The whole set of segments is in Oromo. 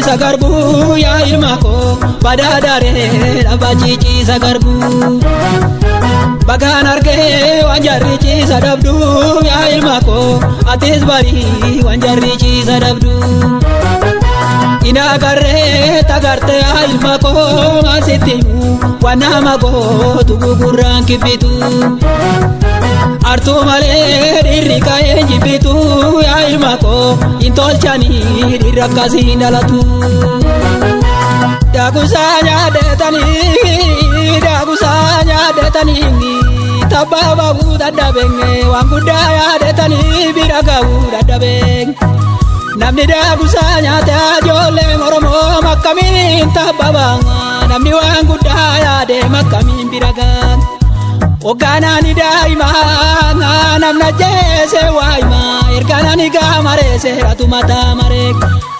ciisa garbuu yaa ilma koo badhaadhaaree lafa ciisa garbuu. Bagaan argee waan jarri ciisa dhabduu yaa ilma koo atis barii waan jarri ciisa dhabduu. Ina agarree tagartee yaa ilma koo asitti himu waan nama gootu gugurraan kibbitu. Artuu malee dhiirri ka'ee jibbitu yaa ilma koo hin tolchanii dhiirri akkasii dhalatu. Daakusaa nyaadhetanii daakusaa nyaadhetanii tabbaa ba'uu dadhabeen waan guddaa yaadetanii bira ga'uu dadhabeen. Namni daakusaa nyaate ijoolleen Oromoo makkamiin tabba ba'a namni waan guddaa yaade makkamiin bira ga'a. Hogganaan daa'imaa namna jeese waa'imaa erganaan gaamareese ratu mataa maree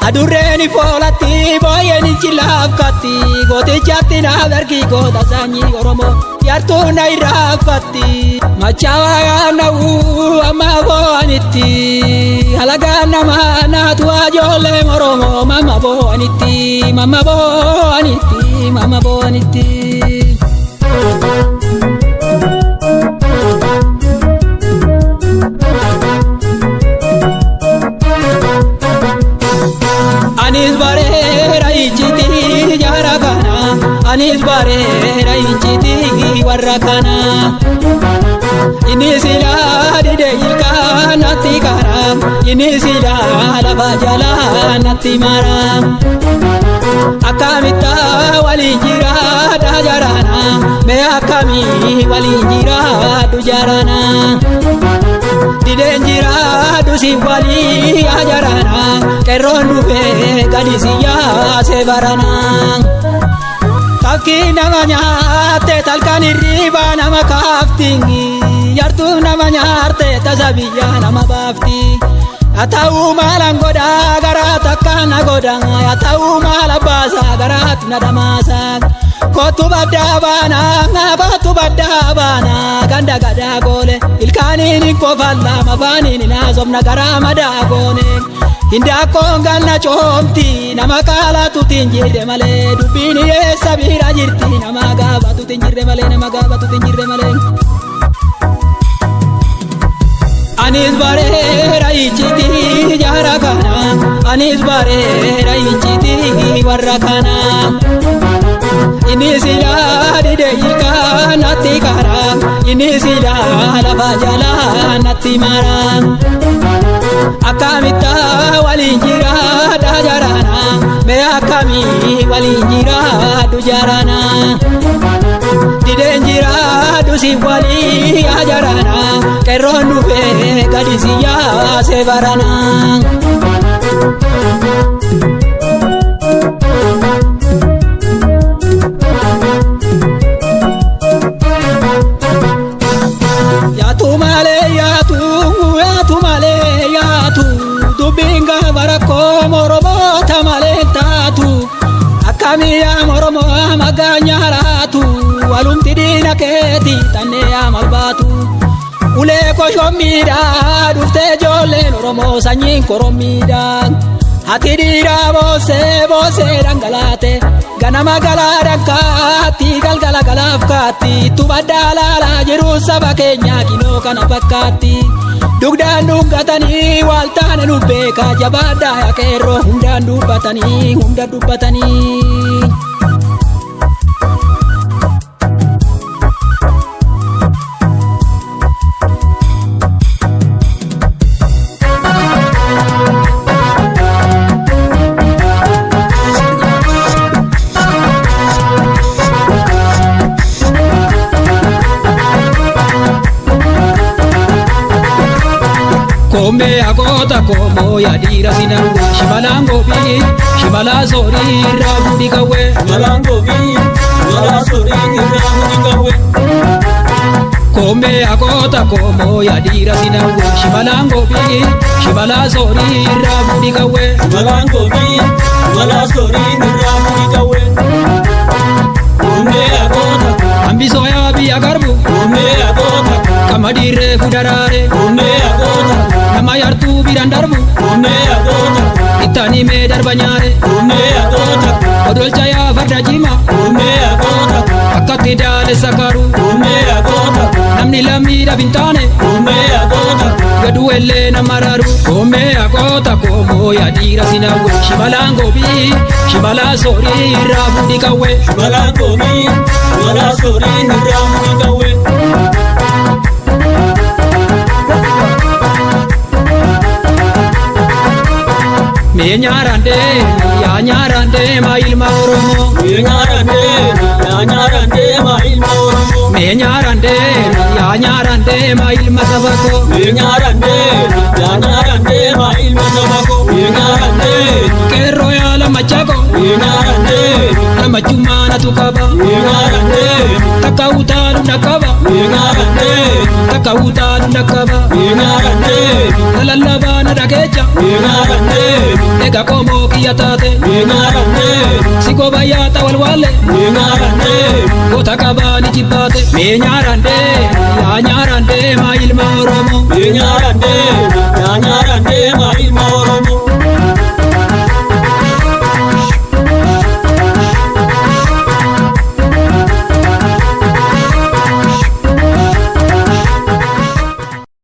adurreen foolatti booyyeen jilaafkatti gootichatti naaf ergi goota sanyii Oromoo yartuu na irraanfatti. Machaawaa yaadna'uu amma boo'anitti halagaan namaa naatu ijoolleen Oromoo mamma boo'anitti mamma boo'anitti mamma boo'anitti. Anis bareera icciitii jaara kana anis bareera icciitii warra kana. Inni silaa didee ilkaan natti kara inni silaa lafa jalaa natti mara. Akkamitti waliin jiraadha jarana mee akkamii waliin jiraadhu jarana. Dideen jiraadhu si walii ajarana qeerroon dhufee gadi si yaase barana. Tafkii nama nyaatte talkaan hirribaa nama kaafti yartuu nama nyaarte tasa biyyaa nama baafti. Yaa ta'uu maalaan godhaa garaa takka na godhaa yaa ta'uu maala baasaa garaatu na dhamaasaa. Kootu baddaa baanaa kootu baddaa baanaa ganda gadaa goole ilkaaniin hin kofalla mafaaniin hin haasofna garaa madaa goone. Hindaaqqoon ganna coomti nama qaalaatuuti hin jirre malee dubbiin eessa bira jirti nama gaafatuuti hin jirre malee nama gaafatuuti hin jirre malee. Anis bareera icciitii jaara kana anis bareera icciitii warra kana. Inni silaa didee ilkaan natti kara inni silaa lafa jalaa natti mara. Akkamitti waliin jiraadha jarana mee akkamii waliin jiraadhu jarana. Dideen jiraadhu si walii ajarana qeerroon dhufee gadi si yaase barana. Yaatu malee yaatu yaatu malee yaatu dubbiin gaafa rakkoo Oromoota malee taatu akkamii yaa Oromoo magaa nyaaraatu walumti diina keeti tannee yaa malbaatu. Ulee koshommiidhaa dhuftee ijoolleen Oromoo sanyiin korommiidhaa. Hati dhiiraa boosee boosee dhangalaate ganama galaa dhankaatti galgala galaaf kaatti tubaddaa laalaa jiru saba keenyaa kinoo kana fakkaatti. Dugdaan dhungatanii waaltaane nu beekaa jabaadhaa yaa qeerroo hundaan dubbatanii hunda dubbatanii. Koomee agoota koomoo yaa dhiira sinargu shimalaan goobii shimalaa soorii irraa fuudhi qawwee. Shimalaan goobii shimalaa soorii irraa fuudhi qawwee. Koomee agoota koomoo yaa dhiira sinargu shimalaan goobii shimalaa soorii irraa fuudhi qawwee. Shimalaan goobii shimalaa soorii irraa fuudhi qawwee. Koomee agoota. Hambisoo yaa biyya garbu. Koomee agoota. Qamadiirree fudaraare. Koomee agoota. Nama yartuu biraan darbu. Koomee agoota. Ittaanii mee darba nyaare. Koomee cima. Kummee agoota. Akkatti daalessa karu. Kummee agoota. Namni lammiidhaaf hin taane. Kummee agoota. Gadu ellee nama raaru. Koomee agoota koomoo yaa dhiira sinawwe. Shimalaan goobii shimalaa soorii irraa fuudhi qawwee. Shimalaan goobii shimalaa soorii irraa fuudhi qawwee. Mee nyaaraan deemi yaa nyaaraan deema ilma Oromoo. Mee nyaaraan deemi yaa nyaaraan deema ilma Oromoo. Mee nyaaraan deemi yaa nyaaraan deema ilma saba koo. Mee nyaaraan deemi yaa nyaaraan deema ilma saba koo. Mee nyaaraan deemi. Qeerroo yaa lammacha koo. Mee nyaaraan deemi. Lammachummaa natu qaba. Mee nyaaraan deemi. Takka utaalu na qaba. Mee nyaaraan deemi. Takka utaalu na qaba. Mee nyaaraan deemi. Na lallabaa na dhageecha. Mee nyaaraan deemi. Egaa qomoo kiyya taate. Mee nyaaraan deemi. Si gobayyaa walwaalle. Mee nyaaraan deemi. Goota qabaa ni jibbaate. Mee nyaaraan deemi yaa nyaaraan deema ilma Oromoo. Mee nyaaraan deemi yaa nyaaraan deema ilma